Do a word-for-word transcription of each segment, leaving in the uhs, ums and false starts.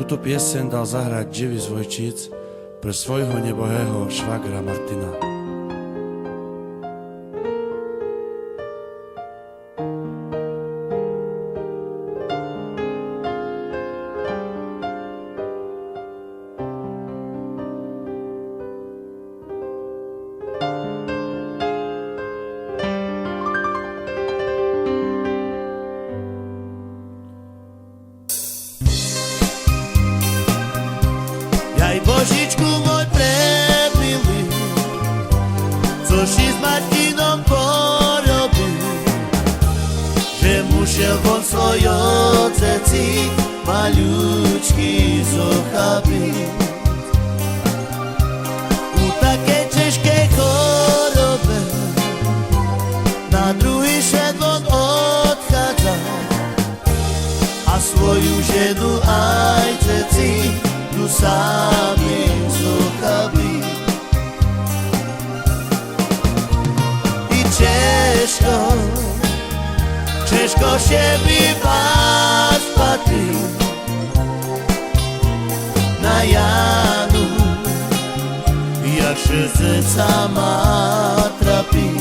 Ту пиесен дал заграч дживиз войчиц пре свойго нєбогего швагра Мартина. Jaj Božičku moj premili, co ši s Martinom porobil, že mušel von svojo dzeci maljučki zochabic. U takej čežkej chorobe na druhi švet von odchadza, a svoju ženu aj dzeci tu sami zochabic. I čežko, čežko še mi bas patri na Janu, jak še dzeca ma trapi.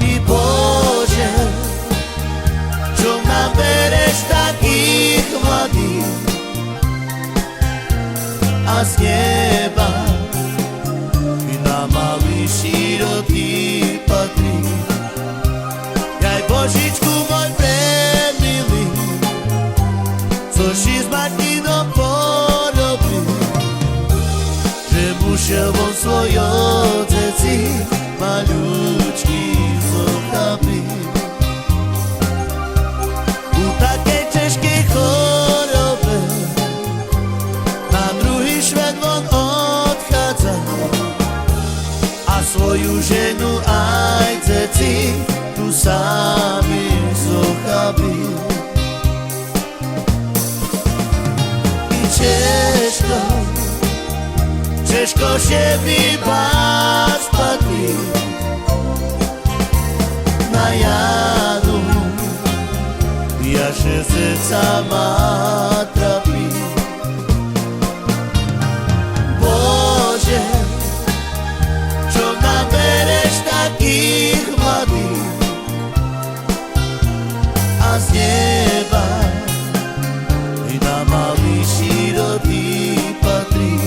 I Bože, čom nam bereš takich mladich, a z njeba i na mali siroti patri. Jaj Božičku moj premili, co ši s Martinom porobil, že mušel von svojo dzeci maljučki zochabic. U takej čežkej chorobe na druhi švet von odchadza, a svoju ženu aj dzeci tu sami zochabic. I čežko, čežko še mi bas patri na Janu, jak še dzeca ma trapi. Bože, čom nam bereš takich mladich, a z njeba i na mali siroti patri.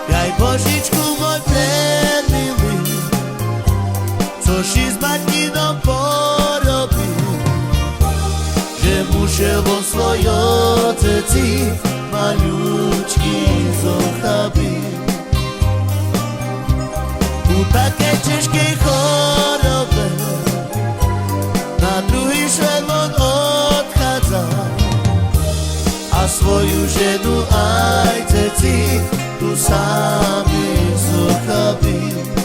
Jaj Božičku moj premili, co ši s Martinom porobil, že mušel von svojo dzeci maljučki zochabic. U takej čežkej chorobe na druhi švet von odchadza, a svoju ženu aj dzeci tu sami zochabic.